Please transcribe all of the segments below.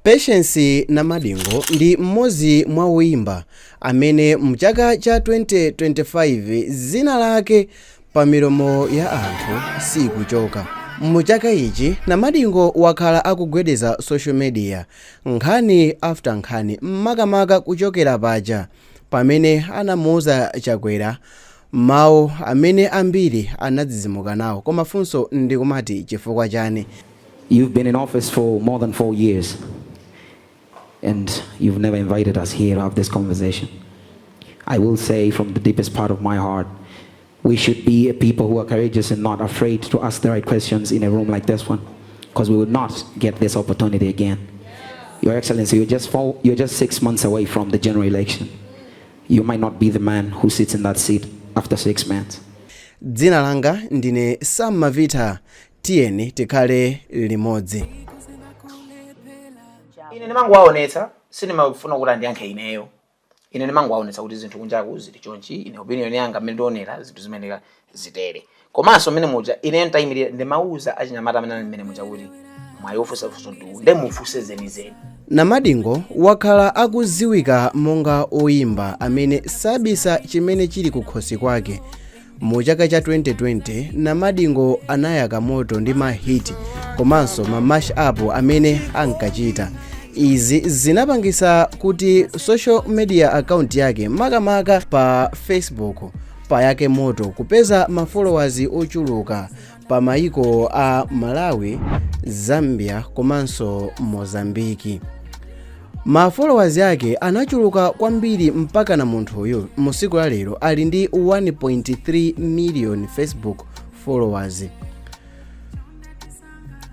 Patience Namadingo ndi mmodzi mwa woimba amene mchaka cha 2025 zina lake pa milomo ya anthu sikuchoka. Muchaka ichi Namadingo wakhala akugwedeza social media nkhani after nkhani makamaka kuchokera paja pamene anamuuza Chakwera mawu amene ambiri anadzidzimuka nawo koma funso ndikumati chifukwa chani. You've been in office for more than 4 years. And you've never invited us here to have this conversation. I will say from the deepest part of my heart, we should be a people who are courageous and not afraid to ask the right questions in a room like this one, because we will not get this opportunity again. Your Excellency, you're just 6 months away from the general election. You might not be the man who sits in that seat after 6 months. Dzina langa ndine Sam Mavita, tiyeni tikhale limodzi. Ine nimangwaonetsa sinimafuna kuti andiyankhe ineyo. Ine nimangwaonetsa kuti zinthu kunjaku zili chonchi, ine opinion yanga mmene ndionera zinthu zimeneka zitere. Komanso mmene muja ine ntayimirira ndimauza achinyamata amene mmene muja kuti mwayofusa fuso nde mufuse zenizeni. Namadingo wakhala akuziwika monga oyimba amene sabisa chimene chili kukhosi kwake. Mu chaka cha 2020 Namadingo anayaka moto ndi mahiti komanso ma mash up amene ankachita. Izi zinapangisa kuti social media account yake makamaka pa Facebook payake moto kupeza ma followers ochuluka pa maiko a Malawi, Zambia komanso Mozambiki. Ma followers yake anachuluka kwambiri mpaka na munthu uyu musiku la lero ali ndi 1.3 million Facebook followers.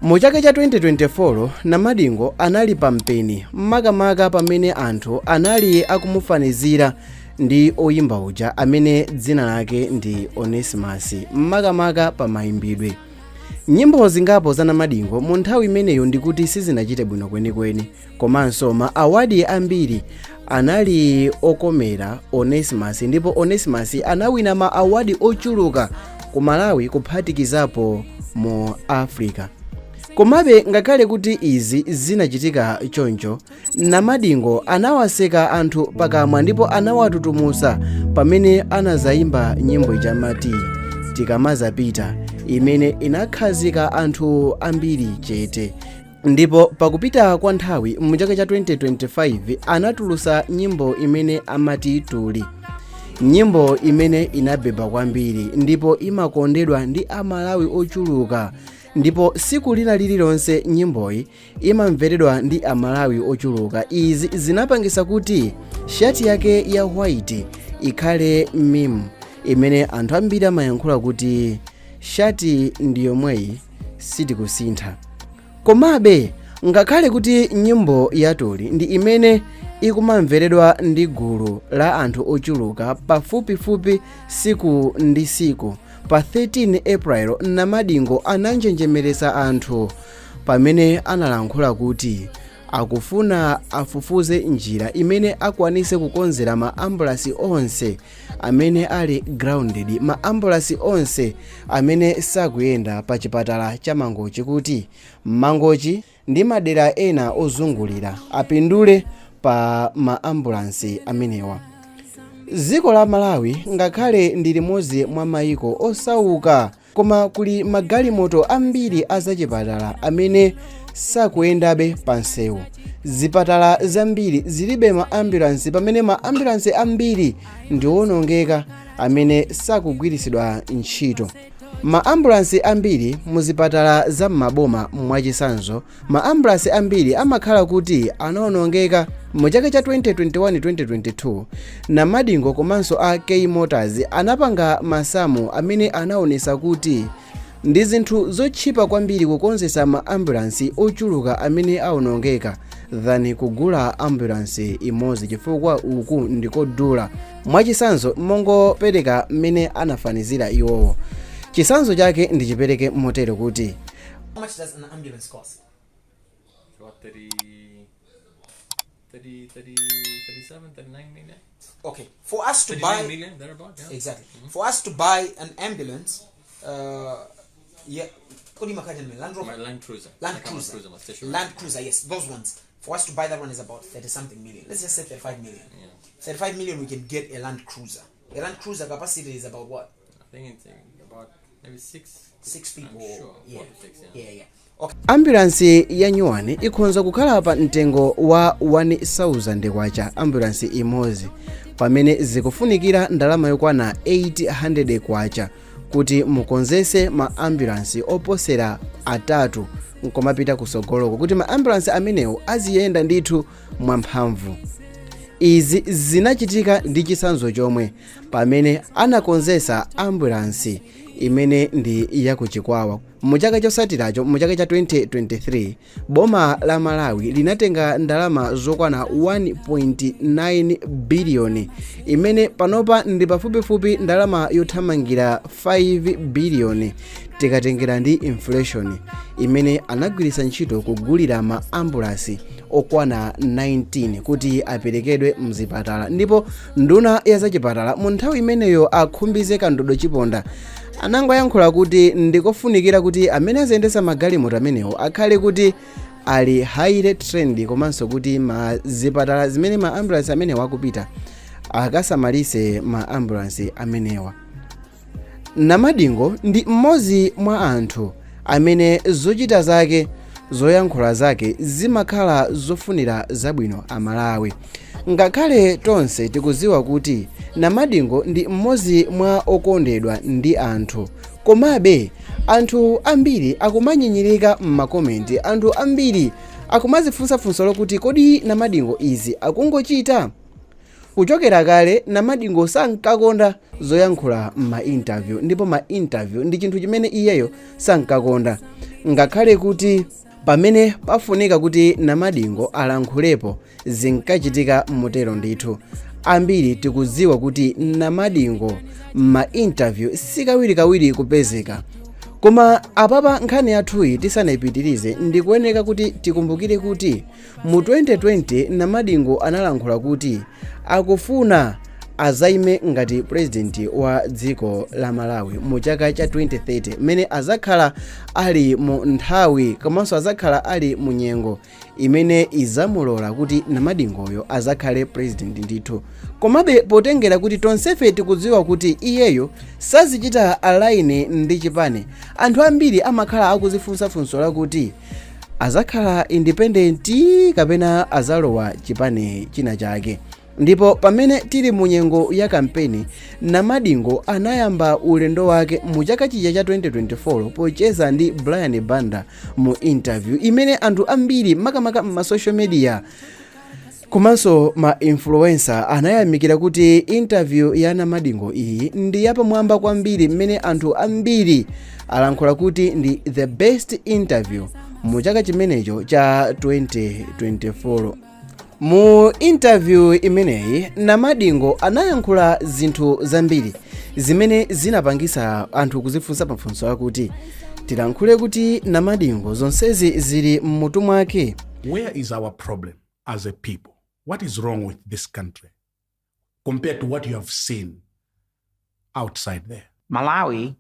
Mu chaka cha 2024 Namadingo anali pampeni makamaka pamene anthu anali akumufanizira ndi oyimba uja amene dzina lake ndi Onesimus makamaka pa mayimbidwe. Nyimbo zingapo za Namadingo mu nthawi imeneyo ndikuti sizinachite bwino kwenikweni komanso ma awadi ambiri anali okomera Onesimus ndipo Onesimus anawina ma awadi ochuluka ku Malawi kuphatikizapo mu Africa. Komabe ngakhale kuti izi zinachitika choncho, Namadingo anawaseka anthu pakamwa ndipo anawatutumusa pamene anazayimba nyimbo ijamati Tikamazapita imene inakhazika anthu ambiri chete. Ndipo pakupita kwa nthawi mu chaka cha 2025 anatulusa nyimbo imene amati Tuli. Nyimbo imene inabeba kwambiri ndipo imakondedwa ndi Amalawi ochuluka. Ndipo siku lina lililonse nyimboyi imamveredwa ndi Amalawi ochuluka. Izi zinapangisa kuti shati yake ya white ikhale meme imene anthu ambiri amayankhula kuti shati ndiyomweyi sitikusintha. Komabe ngakhale kuti nyimbo ya Tuli ndi imene ikumamveredwa ndi gulu la anthu ochuluka pafupifupi siku ndi siku, pa 13 April Namadingo ananjenjemeresa anthu pamene analankhula kuti akufuna afufuze njira imene akwanise kukonzera ma ambulance onse amene ali grounded, ma ambulance onse amene sakuyenda pa chipatala cha Mangochi kuti Mangochi ndi madera ena ozungulira apindule pa ma ambulance amenewa. Dziko la Malawi ngakhale ndi limodzi mwa maiko osauka koma kuli magalimoto ambiri azachipatala amene sakuyendabe pansewu. Zipatala zambiri zilibe ma ambulance pamene ma ambulance ambiri ndi onongeka amene sakugwirisidwa ntchito. Ma ambulance ambiri muzipatala za maboma mwachisanzo, ma ambulance ambiri amakhala kuti anaonongeka. Mu chaka cha 2021-2022 Namadingo komanso a K Motors anapanga masamu amene anaonesa kuti ndi zinthu zotchipa kwambiri kukonzesa ma ambulance ochuluka amene aonongeka than kugula ambulance imodzi chifukwa uku ndikodula. Mwachisanzo mongopereka mmene anafanizira iwowo. Chisanzo chake ndichipereke motero kuti how much does an ambulance cost? About 37, 39 million. Okay, for us to 39 buy million, thereabout, yeah. exactly. For us to buy an ambulance, yeah, Land Rover, My Land Cruiser. Land Like a Cruiser, my station Land Cruiser, yes, those ones. For us to buy that one is about 30 something million. Let's just say 35 million. 35 million, we can get a Land Cruiser. A Land Cruiser capacity is about what? I think it's about maybe six. 6 people. I'm sure. Yeah. 4 to 6, yeah. Yeah. Okay. ambulansi ya nyuwani ikhonza kukhala pa mtengo wa 1000 kwacha ambulansi imodzi, pamene zikufunikira ndalama yokwana 800 kwacha kuti mukonzese ma ambulansi oposera atatu nkomapita kusogoloko kuti ma ambulansi amenewo aziyenda ndithu mwamphamvu. Izi zinachitika ndi chisanzo chomwe pamene anakonzesa ambulansi imene ndi yakuchikwawa. Muchaka chosatiracho muchaka cha 2023 boma la Malawi linatenga ndalama zokwana 1.9 biliyoni imene panopa ndi pafupifupi ndalama yothamangira 5 biliyoni tikatengera ndi inflation imene anagwiritsa ntchito kugulira ma ambulansi okwana 19 kuti aperekedwe mzipatala, ndipo nduna ya zachipatala mu nthawi imeneyo akhumbize kandodo chiponda anangoyankhula kuti ndikofunikira kuti amene aziyendesa magalimoto amenewo akhale kuti ali highly trained, komanso kuti mazipatala zimene ma ambulance amenewa akupita akasamalise ma ambulance amenewa. Namadingo ndi mmodzi mwa anthu amene zochita zake zoyankhula zake zimakhala zofunira zabwino Amalawi. Ngakhale tonse tikuziwa kuti Namadingo ndi mmodzi mwa okondedwa ndi anthu, komabe anthu ambiri akumanyinyirika m'makomenti, anthu ambiri akumazifunsafunsa lokuti kodi Namadingo izi akungochita. Kuchokera kale Namadingo sankakonda zoyankhula m'ma-interview, ndipo ma-interview ndi chinthu chimene iyeyo sankakonda, ngakhale kuti pamene pafunika kuti Namadingo alankhulepo zinkachitika motero ndithu. Ambiri tikuziwa kuti Namadingo ma-interview sikawirikawiri kupezeka, koma apapa nkhani yathuyi tisanayipitirize ndikuyeneka kuti tikumbukire kuti mu 2020 Namadingo analankhula kuti akufuna azaime ngati president wa dziko la Malawi mu chaka cha 2030 mene azakhala ali mu nthawi komanso azakhala ali mu nyengo imene izamulola kuti Namadingoyo azakhale president ndithu. Komabe potengera kuti tonsefe tikudziwa kuti iyeyo sazichita alaini ndi chipani, anthu ambiri amakhala akuzifunsafunso lakuti azakhala independent kapena azalowa chipani china chake. Ndipo pamene tili mu nyengo ya kampeni, Namadingo anayamba ulendo wake mu chaka chija cha 2024 pocheza ndi Brian Banda mu interview imene anthu ambiri makamaka ma social media komanso ma influencer anayamikira kuti interview ya Namadingo iyi ndi yapamwamba kwambiri, mmene anthu ambiri alankhula kuti ndi the best interview mu chaka chimenecho cha 2024. Mu interview imeneyi Namadingo anayankhula zinthu zambiri zimene zinapangisa anthu kuzifunsa pafunso akuti tilankhule kuti Namadingo zonsezi zili mmutu mwake. Where is our problem as a people? What is wrong with this country compared to what you have seen outside there? Malawi,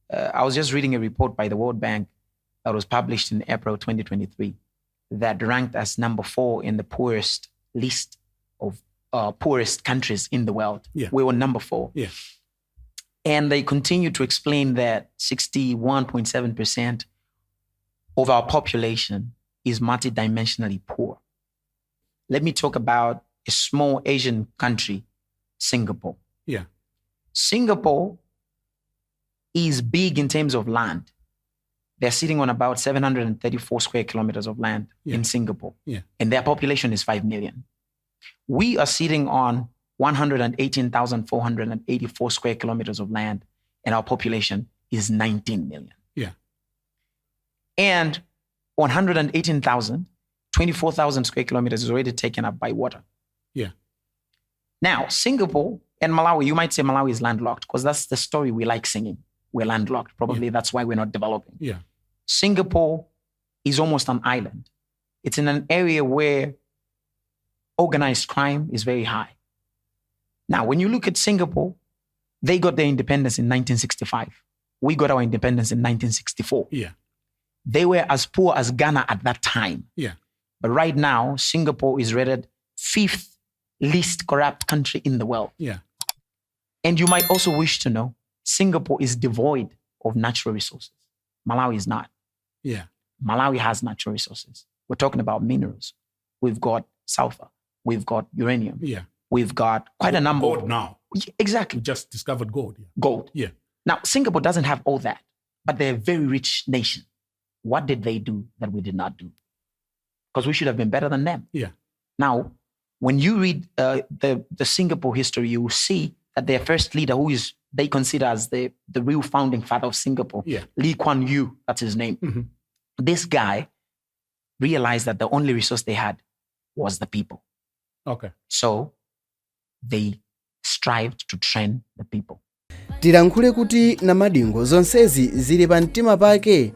I was just reading a report by the World Bank that was published in April 2023 that ranked as number 4 in the poorest list of poorest countries in the world. Yeah. We were number 4. Yeah. And they continue to explain that 61.7% of our population is multidimensionally poor. Let me talk about a small Asian country, Singapore. Yeah. Singapore is big in terms of land. They're sitting on about 734 square kilometers of land in Singapore. Yeah. And their population is 5 million. We are sitting on 118,484 square kilometers of land, and our population is 19 million. Yeah. And 118,000, 24,000 square kilometers is already taken up by water. Yeah. Now, Singapore and Malawi, you might say Malawi is landlocked because that's the story we like singing. We're landlocked. Probably that's why we're not developing. Yeah. Singapore is almost an island. It's in an area where organized crime is very high. Now, when you look at Singapore, they got their independence in 1965. We got our independence in 1964. Yeah. They were as poor as Ghana at that time. Yeah. But right now, Singapore is rated 5th least corrupt country in the world. Yeah. And you might also wish to know, Singapore is devoid of natural resources. Malawi is not. Yeah. Malawi has natural resources. We're talking about minerals. We've got sulfur. We've got uranium. Yeah. We've got quite a number. Gold now. Exactly. We just discovered gold. Yeah. Gold. Yeah. Now, Singapore doesn't have all that, but they're a very rich nation. What did they do that we did not do? Because we should have been better than them. Yeah. Now, when you read the Singapore history, you will see that their first leader, who is they consider as the real founding father of Singapore, Yeah. Lee Kuan Yew, that's his name. Mhm. This guy realized that the only resource they had was the people. Okay. So they strived to train the people. tilankhule kuti namadingo zonsezi zili pa mtima pake.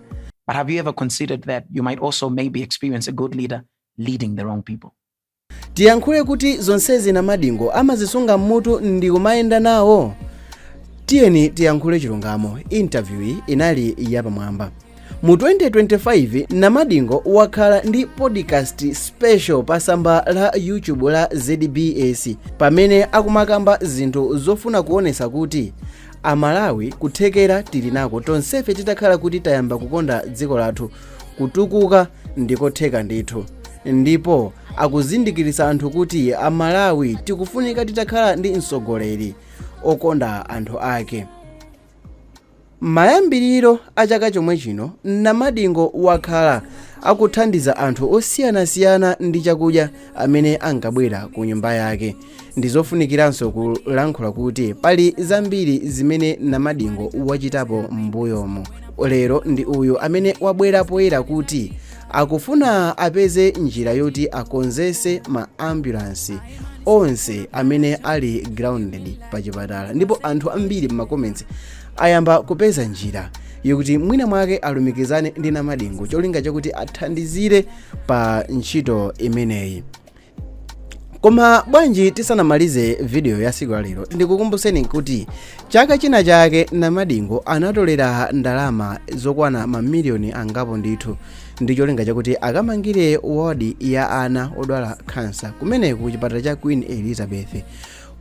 But have you ever considered that you might also maybe experience a good leader leading the wrong people? tiyankhule kuti zonsezi namadingo amazisunga mmutu ndi kumayenda nawo. Tiyeni tiyankhule chilungamo. Interview iyi inali yapamwamba. Mu 2025 namadingo wakhala ndi podcast special pa tsamba la YouTube la ZBS pamene akumakamba zinthu zofuna kuonesa kuti Amalawi kuthekera tili nako tonsefe titakhala kuti tayamba kukonda dziko lathu kutukuka ndikotheka ndithu. Ndipo akuzindikirisa anthu kuti Amalawi tikufunika titakhala ndi mtsogoleri okonda anthu ake. Mayambiriro a chaka chomwe chino namadingo wakhala akuthandiza anthu osiyanasiyana ndi chakudya amene ankabwera ku nyumba yake. Ndizofunikiranso kulankhula kuti pali zambiri zimene namadingo wachitapo m'mbuyomo. Lero ndi uyu amene wabwera poyera kuti akufuna apeze njira yoti akonzese ma ambulance onse amene ali grounded pa chipatala. Ndipo anthu ambiri m'ma comments ayamba kupeza njira yokuti mwina mwake alumikizane ndi namadingo cholinga chakuti athandizire pa ntchito imeneyi. Koma bwanji tisanamalize video ya siku lero ndikukumbuseni kuti chaka china chake namadingo anatolera ndalama zokwana mamiliyoni angapo ndithu ndi cholinga chakuti akamangire ward ya ana odwala kansa kumeneku ku chipatala cha Queen Elizabeth.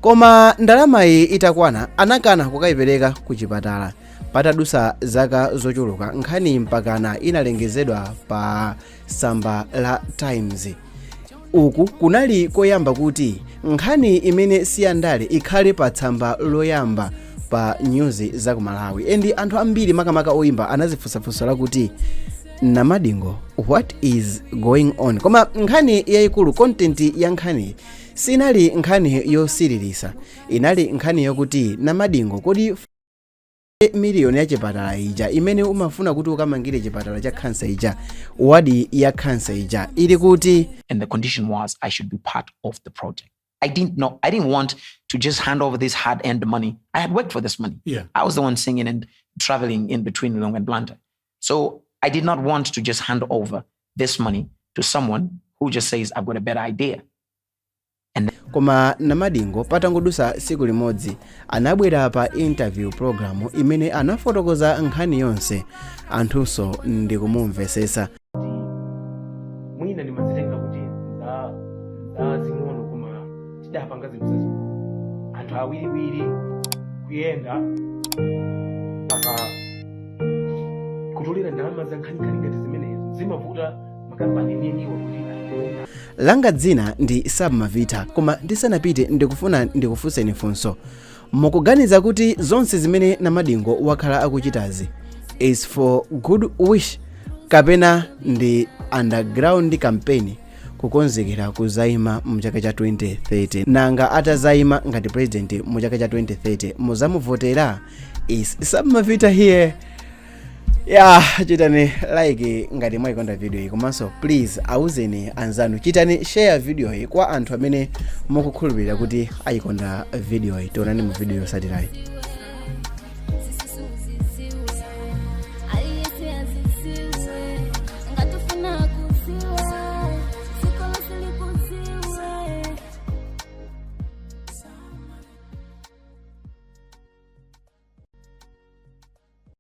Koma ndalama iyi itakwana anakana kukayipereka ku chipatala patadusa zaka zochuluka. Nkhani mpakana inalengezedwa pa tsamba la Times. Uku kunali koyamba kuti nkhani imene siyandale ikhale pa tsamba loyamba pa news za ku Malawi. Endi anthu ambiri makamaka oyimba anazifunsafunsa kuti namadingo what is going on. Koma nkhani yayikulu content ya nkhani sinali nkhani yosiririsa, inali nkhani yokuti namadingo kodi miliyoni ya chipatala ija imene umafuna kuti ukamangire chipatala cha kansa ija wadi ya kansa ija ili kuti. And the condition was I should be part of the project. I didn't want to just hand over this hard-earned money. I had worked for this money. Yeah. I was the one singing and traveling in between Lilongwe and Blantyre. So I did not want to just hand over this money to someone who just says, I've got a better idea. Koma namadingo patangodusa siku limodzi anabwera pa interview program imene anafotokoza nkhani yonse anthunso ndikumumvesesa. Mwina ndimazitenga kuti za zing'ono koma tidapanga zinthu anthu awiriwiri kuyenda mpaka kutolera ndalama za nkhani ngati zimenezo zimavuta makampani neniwa kuti langa dzina ndi Submavita. Koma ndisanapite ndikufuna ndikufunseni funso. Mukuganiza kuti zonse zimene namadingo wakhala akuchitazi is for good wish kapena ndi underground campaign kukonzekera kuzayima mu chaka cha 2030? Nanga atazayima ngati president mu chaka cha 2030 muzamuvotera? Is Submavita here? Chitani like ngati mwayikonda video iyi, komanso please auzeni anzanu, chitani share video iyi kwa anthu amene mukukhulupirira kuti ayikonda video iyi. Tionani mu video yotsatirayi.